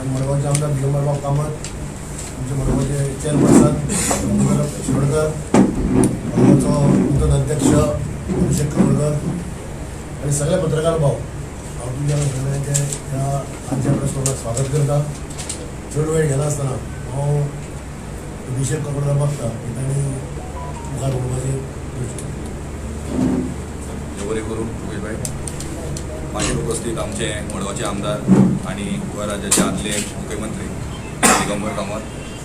आनी मडगांवचे आमदार दिगंबरबाब कामत, आमचे मडगांवचे चेअरपर्सन रवींद्र शिरोडकर, मडगांवचो नूतन अध्यक्ष अभिषेक करोडकर आनी सगळे पत्रकार भाव, हांव तुमच्या सगळ्यांचे ह्या आजच्या प्रेस क्लबाक स्वागत करता. चड वेळ घेनासतना हांव अभिषेक करोडकर मागता की तांणी मुखार उलोवपाची. बरें करूं मुकेशभाई. मागीर उपस्थित आमचे मडगांवचे आमदार आनी गोंय राज्याचे आदले मुख्यमंत्री दिगंबर कामत,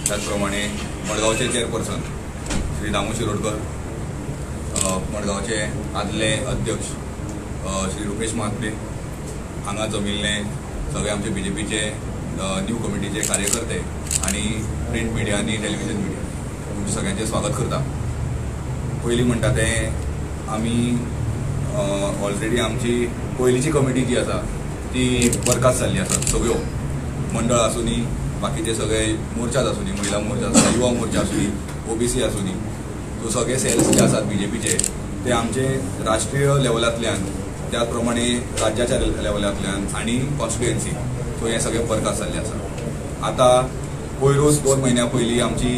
त्याच प्रमाणे मडगांवचे चेअरपर्सन श्री दामू शिरोडकर, मडगांवचे आदले अध्यक्ष श्री रुपेश महात्मे, हांगा जमिल्ले सगळे आमचे बीजेपीचे न्यू कमिटीचे कार्यकर्ते आनी प्रिंट मिडिया आनी टेलिव्हिजन मिडिया, तुमचें सगळ्यांचें स्वागत करता. पयलीं म्हणटा तें आमी ऑलरेडी आमची पयलींची कमिटी जी आसा ती बरखास्त जाल्ली आसा. सगळ्यो मंडळ आसूनी, बाकीचे सगळे मोर्चाच आसूनी, महिला मोर्चा आसूनी, युवा मोर्चा आसूनी, ओबीसी आसूनी, सो सगळे सेल्स जे आसात बीजेपीचे ते आमचे राष्ट्रीय लेवलांतल्यान, त्याच प्रमाणे राज्याच्या लेवलांतल्यान आनी कॉन्स्टिट्युएन्सी, सो हे सगळे बरखास्त जाल्ले आसा. आतां पयरूच 2 म्हयन्या पयलीं आमची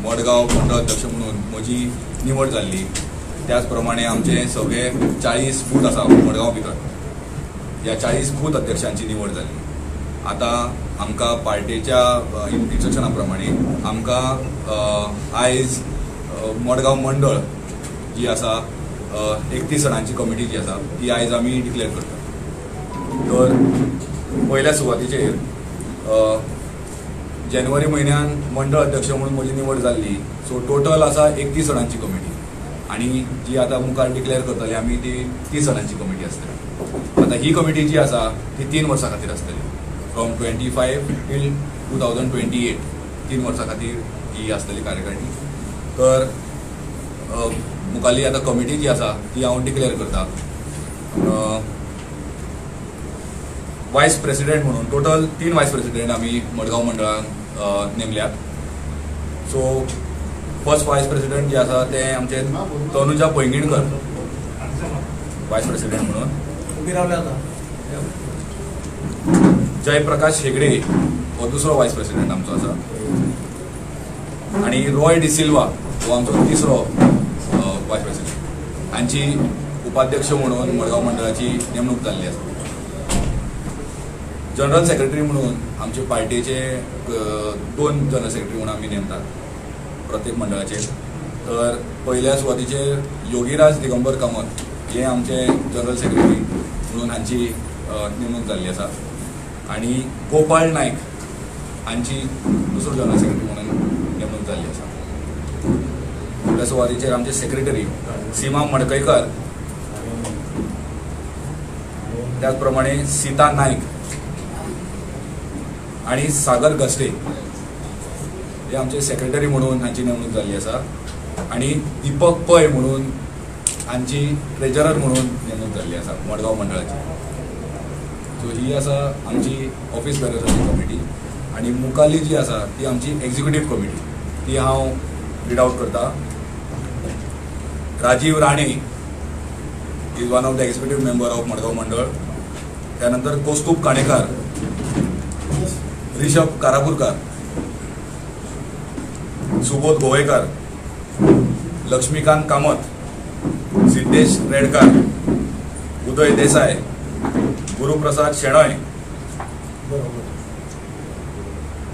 मडगांव मंडळ अध्यक्ष म्हणून म्हजी निवड जाल्ली. त्याच प्रमाणे आमचे सगळे 40 बूथ आसा मडगांव भितर, ह्या 40 बूथ अध्यक्षांची निवड जाल्ली. आतां आमकां पार्टेच्या इन्स्ट्रक्शना प्रमाणे आमकां आयज मडगांव मंडळ जी आसा 31 जाणांची कमिटी जी आसा ती आयज आमी डिक्लेअर करता. तर पयल्या सुवातेचेर जानेवारी म्हयन्यान मंडळ अध्यक्ष म्हणून म्हजी निवड जाल्ली. सो टोटल आसा 31 जाणांची कमिटी आनी जी आतां मुखार डिक्लेअर करतले आमी ती 30 जाणांची कमिटी आसतली. आतां ही कमिटी जी आसा ती 3 वर्सां खातीर आसतली, फ्रॉम 25 टील 2028, 3 वर्सां खातीर ही आसतली कार्यकारिणी. तर मुखारली आतां कमिटी जी आसा ती हांव डिक्लेअर करता. वायस प्रेसिडेंट म्हणून टोटल 3 वायस प्रेसिडेंट आमी मडगांव मंडळान नेमल्यात. सो फर्स्ट वायस प्रेसिडेंट जे आसा ते आमचे तनुजा पैंगीणकर वायस प्रेसिडेंट म्हणून, उबी रावले आतां. जयप्रकाश हेगडे हो दुसरो वायस प्रेसिडेंट आमचो आसा आनी रॉय डिसिल्वा हो आमचो तिसरो वायस प्रेसिडेंट. हांची उपाध्यक्ष म्हणून मडगांव मंडळाची नेमणूक जाल्ली आसा. जनरल सेक्रेटरी म्हणून आमचे पार्टीचे 2 जनरल सेक्रेटरी म्हणून आमी नेमतात प्रत्येक मंडळाचेर. तर पयल्या सुवातेचेर योगीराज दिगंबर कामत हे आमचे जनरल सेक्रेटरी म्हणून हांची नेमणूक जाल्ली आसा आनी गोपाळ नायक हांची दुसरो जनरल सेक्रेटरी म्हणून नेमणूक जाल्ली आसा. फुडल्या सुवातेचेर आमचे सेक्रेटरी सीमा मडकयकर, त्याच प्रमाणे सीता नायक आनी सागर गस्टे हे आमचे सेक्रेटरी म्हणून हांची नेमणूक जाल्ली आसा आनी दीपक पै म्हणून हांची ट्रेजरर म्हणून नेमणूक जाल्ली आसा मडगांव मंडळाची. सो ही आसा आमची ऑफिस बेरर्साची कमिटी आनी मुखारली जी आसा ती आमची एक्झिक्युटीव कमिटी, ती हांव रीड आवट करता. Rajiv Rane is one of the executive member of Madgaon मंडळ. त्यानंतर कौस्तुभ काणेकार, ऋषभ कारापूरकर, सुबोध गोवेकर, लक्ष्मीकांत कामत, सिद्धेश रेडकर, उदय देसाय, गुरुप्रसाद शेणोय,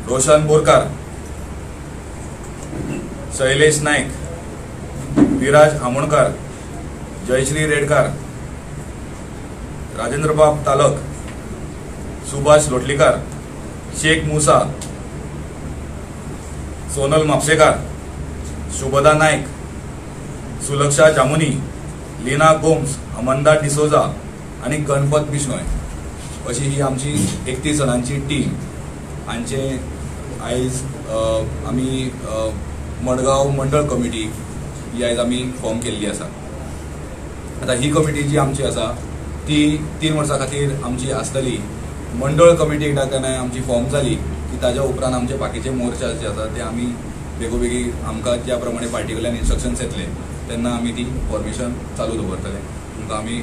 रोशन बोरकार, शैलेश नाईक, विराज आमोणकर, जयश्री रेडकर, राजेंद्रबाब तालक, सुभाष लोटलीकर, शेख मुसा, सोनल म्हापसेकार, शुभदा नाईक, सुलक्षा जामुनी, लीना गोम्स, अमंदा डिसोजा आनी गणपत बिश्नोय अशी ही आमची 31 जाणांची टीम. हांचे आयज आमी मडगांव मंडळ कमिटी ही आयज आमी फॉर्म केल्ली आसा. आतां ही कमिटी जी आमची आसा ती 3 वर्सां खातीर आमची आसतली. मंडळ कमिटी एकदां केन्नाय आमची फॉर्म जाली की ताज्या उपरांत आमचे बाकीचे मोर्चा जे आसा ते आमी बेगोबेगी आमकां ज्या प्रमाणे पार्टी कडल्यान इन्स्ट्रक्शन्स येतले तेन्ना आमी ती फॉर्मेशन चालू दवरतले, तुमकां आमी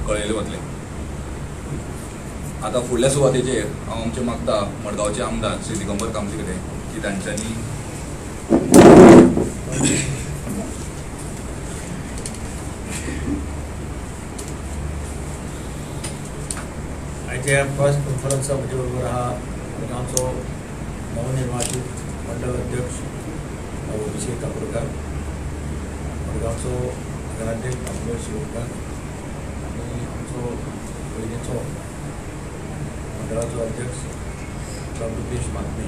कळयले वतले. आतां फुडल्या सुवातेचेर हांव आमचें मागता मडगांवचे आमदार श्री दिगंबर कामती कडेन की तांच्यांनी आयच्या प्रेस कॉन्फरन्सा म्हजे बरोबर आहा मडगांवचो नवनिर्वाचित मंडळ अध्यक्ष अभिषेक काकोडकर, मडगांवचो नगराध्यक्ष दामोदर शिरोडकर आनी आमचो पयलींचो मंडळाचो अध्यक्ष डॉ. रुपेश महात्मे,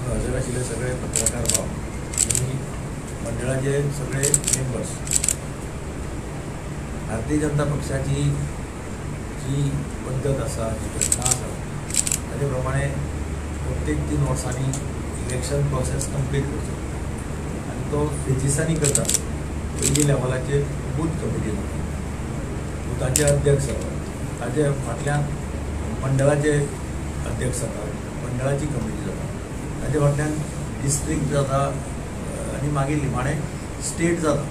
हजर आशिल्ले सगळे पत्रकार भाव आनी मंडळाचे सगळे मेंबर्स. भारतीय जनता पक्षाची जी पद्दत आसा, जी घटना आसा ताजे प्रमाणे प्रत्येक 3 वर्सांनी इलेक्शन प्रोसेस कंप्लीट करचो आनी तो फेजीसांनी करता. पयली लेवलाचेर बूथ कमिटी जाता, बुथाचे अध्यक्ष जातात, ताजे फाटल्यान मंडळाचे अध्यक्ष जातात, मंडळाची कमिटी जाता, ताजे फाटल्यान डिस्ट्रिक्ट जाता आनी मागीर निमाणें स्टेट जाता.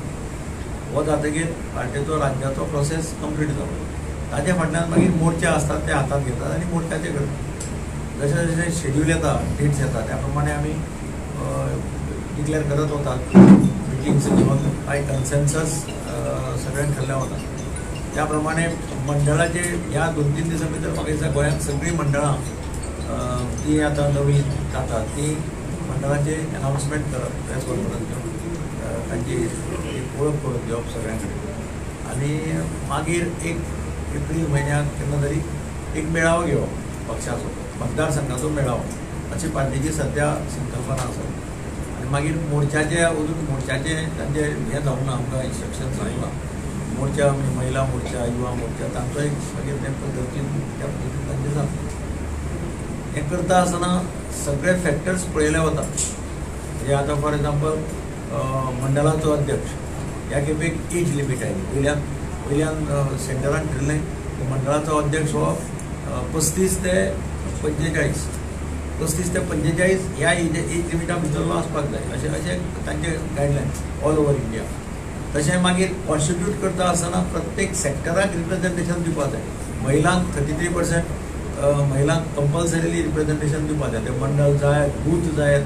हो जातकीर पार्टेचो राज्याचो प्रोसेस कंप्लीट जाता. ताजे फाटल्यान मागीर मोर्चा आसतात ते हातांत घेतात आनी मोर्चाचे करतात. जशें जशें शेड्यूल येता, डेट्स येता त्या प्रमाणे आमी डिक्लेअर करत वतात, मिटिंग्स घेवन बाय कन्सेन्सस सगळ्यांक ठरल्या वता. त्या प्रमाणे मंडळाचे ह्या 2-3 दिसां भितर म्हाका दिसता गोंयांत सगळीं मंडळां ती आतां नवीं जातात ती मंडळाचे अनावन्समेंट करप, प्रेस कॉन्फरन्स घेवन तांची एक वळख करून दिवप सगळ्यां कडेन आनी मागीर 1 एप्रील म्हयन्याक केन्ना तरी एक मेळावो घेवप पक्षाचो, मतदारसंघाचो मेळावो अशी पार्टीची सद्या संकल्पना आसा. आनी मागीर मोर्चाचे अजून मोर्चाचे तांचे हें जावंक ना, आमकां इन्स्ट्रक्शन जावंक ना. मोर्चा म्हणजे महिला मोर्चा, युवा मोर्चा, तांचो एक मागीर ते पद्दतीन त्या पद्दतीन तांचें जाता. हें करता आसतना सगळे फॅक्टर्स पळयले वता. म्हणजे आतां फॉर एग्जाम्पल मंडळाचो अध्यक्ष ह्या खेपेक एज लिमीट आयली. वयल्यान वयल्यान सेंटरान ठरलें की मंडळाचो अध्यक्ष हो 35 ते 45, 35 ते 45 ह्या एज लिमिटा भितरलो आसपाक जाय अशें अशें तांचे गायडलायन ऑल ओवर इंडिया. तशें मागीर कॉन्स्टिट्यूट करता आसतना प्रत्येक सेक्टराक रिप्रेझेंटेशन दिवपाक जाय. महिलांक 33% महिलांक कंपल्सरीली रिप्रेझेंटेशन दिवपाक जाय. ते मंडळ जाय, बूथ जाय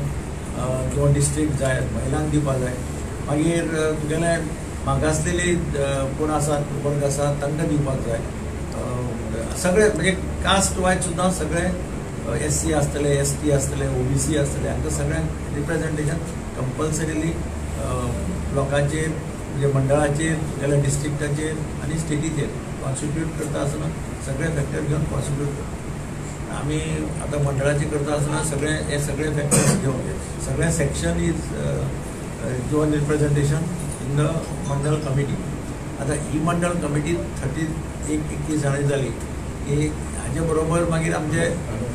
किंवा डिस्ट्रिक्ट जाय, महिलांक दिवपाक जाय. मागीर तुगेले मागासलेले कोण आसात वर्ग आसात तांकां दिवपाक जाय. सगळे म्हणजे कास्ट वायज सुद्दां सगळे SC आसतले, ST आसतले, OBC आसतले, हांकां सगळ्यांक रिप्रेझेंटेशन कंपल्सरीली ब्लॉकाचेर म्हणजे मंडळाचेर, जाल्यार डिस्ट्रिक्टाचेर आनी स्टेटीचेर कॉन्स्टिट्यूट करता आसतना सगळे फॅक्टर घेवन कॉन्स्टिट्यूट करता. आमी आतां मंडळाचे करता आसतना सगळे हे सगळे फॅक्टर्स घेवन सगळे section is given representation in the mandal committee. आतां ही मंडळ कमिटी 31 जाणांची जाली की हाजे बरोबर मागीर आमचे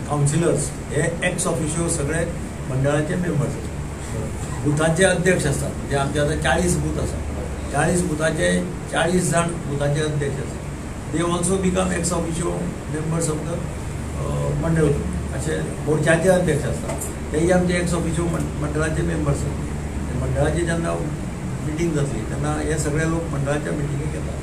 कावन्सिलर्स हे एक्स ऑफिशियो सगळे मंडळाचे मेंबर्स आसतात. बुथांचे अध्यक्ष आसतात. म्हणजे आमचे आतां 40 बूथ आसात, 40 बुथाचे 40 जाण बुथाचे अध्यक्ष आसात. They also become ex officio members of the mandal. अशे मोर्चाचे अध्यक्ष आसतात तेय आमचे एक्स ऑफिशियो मंडळाचे मेंबर्स आसतात. मंडळाची जेन्ना मिटींग जातली तेन्ना हे सगळे लोक मंडळाच्या मिटिंगेक येतात.